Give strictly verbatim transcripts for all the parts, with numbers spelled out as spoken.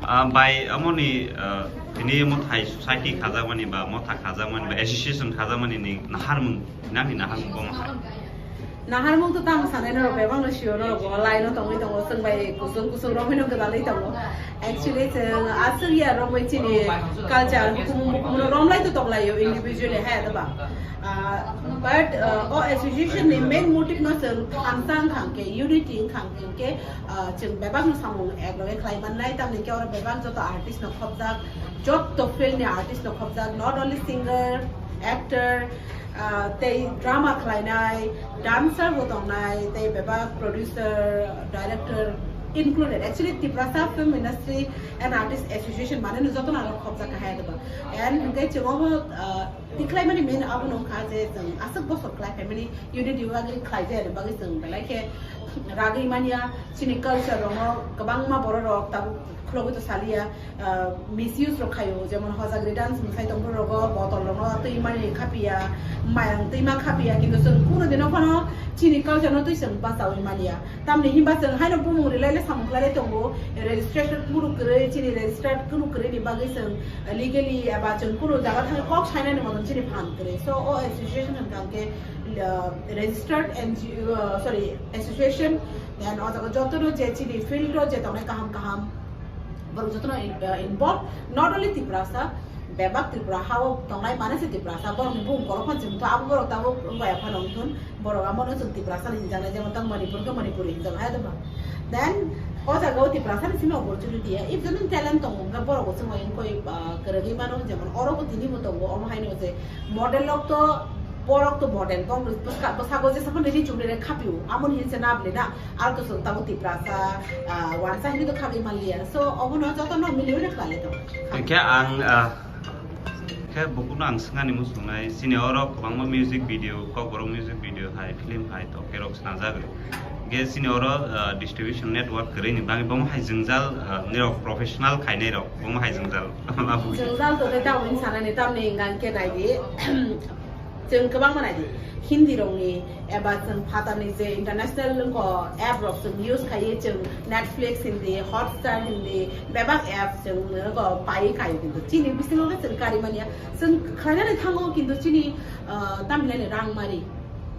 Ah, bai, amoni, ah, tini omo thai society khajakmani ba motha khajakmani ba association khajakmani ni naharmung, nangni naharmung bomo hai. Naharmung to tamo sanai norok bebak no sio, norok bo lai no tongwi tongo, chwng bai kusung kusung romwi no gwdalwi tongo. Actually chwng aswk ya romwi chini culture hukumu mukumu no romlai to tonglaio individually hai to ba. Ah, but, ah, o association ni main motive no chwng thansa wngkha hwnkhe, unity wngkha hwnkhe, ah, chwng bebak no samung ek loge khlai mannai, tamni khe oro bebak joto artist no khopjak, joto field ni artist no khopjak, not only singer, actor, ah, tei drama khlainai, dancer bo tongnai, tei bebak producer, director included. Actually, Tiprasa Film Industry and Artist Association mane no joto no aro khopjak kahai ado ba. And hwnkhe chwng obo, ah, tikhlaimani main abono wngkha je chwng aswk bosor khlai phaimani unity wagwi khlaijak bagwi chwng belai khe ragwi manya. Chini culture rokno kwbangma borok rok tabuk khulogwi to saliya, ah, misuse rok khaio, jemon hojagri dance mwsai tong borok rogo botol rokno twi mani khapiya, mayang twi ma khapiya, kintu chwng kuno dino phano chini culture no twi chwng bachawi manya. Tamni hinba chwng haino bumung rwlai le samung khlai le tongo, registration kunu kwrwi, chini registered kunu kwrwi ni bagwi chwng legally eba chwng kunu jaga thangwi kok sainani motom chini phan kwrwi. So, o association hwnkha hwnkhe, uh, registered N G O, uh, sorry, association, then o jaga jotono je chini field o je tongnai kaham kaham borok jotono in-, uh, involved, not only Tiprasa, bebak Tripura hao tongnai mane se Tiprasa, borokni bumung kolok phan chwng to abo borok tabuk wngya phano wngthun, borok amo no chwng Tiprasa ni hinjaknai, jemon tang Manipur khe Manipuri hinjaknai, hai to ba. Then o jaga o Tiprasa ni simi opportunity ya, if joto talent tongo, hwnkhe borok bo chwng bai wngkoi, ah, kwrwgwi mano, jemon oro bo tini bo tongo, omo hai no je model rok to, borok to model, bong bwska-, bwsago jesa phano ri chukri re khapio, amo ni hinse na bwle na, ar to chwng tabuk Tiprasa, ah, wansa hinwi to khagwi manliya. So, obo no joto no miliwi rw khlai tong. Hwnkhe ang, ah, Khe bukuno ang swngani muchungnai, chini oro kwbangma music video, kokborok music video hai, film hai, toke rok swnajak. Ge chini oro, ah, distribution network kwrwini bagwi bomo hai jwngjal, ah, nirok professional khainai rok, bomo hai jwngjal. Jwngjal to tei tamoni sanani tamni hwnka hwnkhe naidi. Chwng kwbangma naidi. Hindi rokni eba chwng phatarni je international wngkha app rok chwng use khaiwi chwng Netflix hindi, Hotstar hindi, bebak app chwng wngkha paiwi khaio kintu chini bisingo khe chwng kari manya. Chwng khlainani thango kintu chini, ah, tamhinani rang mari.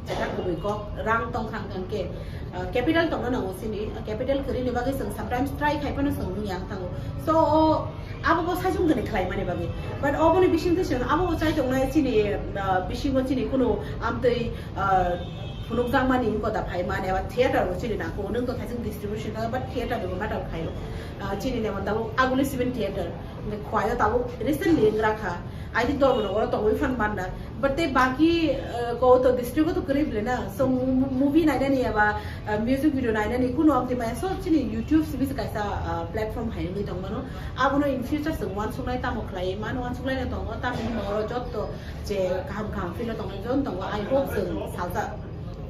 Jeta kubui kok rang tong khan khan khe, ah, capital tongna nango chini. Ah, capital kwrwini bagwi chwng sometimes try khai phano chwng wngya wng thango. So, o Abo bo saichung gwnwi khlai mani bagwi. But oboni bisingtwi chwng abo bo chai tongnai chini, ah, bisingo chini kunu amtwi, ah, phunukjakmani wngkha da phai mani, aba theater bo chini nangkukgo, nwng to thaising distribution kha, but theater ni bo matter khaio. Ah, chini nemon tabuk Aguli Seven Theater, hwnkhe Khwaio tabuk recently wngkha, I think Dharmanagar o tongwi phan manda. But tei baki, eh, ko to district o to kwrwi bwle na. So, mo-, mo-, movie nainani eba, eh, music video nainani kunu amtwi maya. So, chini YouTube simi se kaisa, ah, platform hai wngwi tong mano. Abono in future chwng uansuknai tamo khlai mano, uansuknai no tongo. Tamni hwnba oro jotto je kaham kaham film o tongnai jon tongo. I hope chwng salsa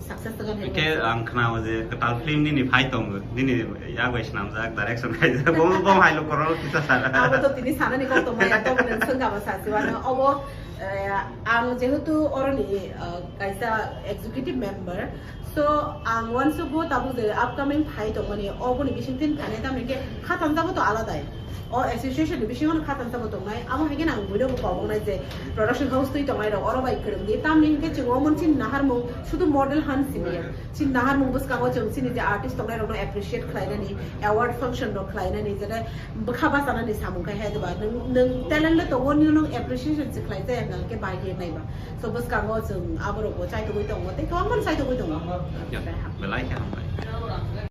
success jagan hai. Hwnkhe ang khna o je kwtal film nini phai tongo. Nini yak bai swnamjak, direction khaijak. Bo, bo hai lo korol kisa sara. Abo to tini sanani kok tongmaya, to bo nwng swngkha bo sasi wano. Obo Eh, ang jehetu oroni, eh, kaisa executive member, so ang uansukgo tabuk je upcoming phai tongmani, oboni bisingtwi phainai tamni khe kha tanjabo to aladai. O association ni bisingo kha tanjabo tongnai, amo hai khe ang buino bo kobongnai je production house twi tongnai rok oro bai kwrwngdi, tamni hwnkhe chwng omo chini naharmung sudu model han simi ya. Chini naharmung bwskango chwng chini je artist tongnai rokno appreciate khlainani, award function rok khlainani, jete bwkha bachanani samung khai hai ba, nwng, nwng talent le tongo, nini nwng appreciation se khlai jaya hwnkhe bahai khe naiba. So bwskango chwng aborok bo chaitugwi tongo, tei kwbangma chaitugwi tongo. Ya, belai khe hambai.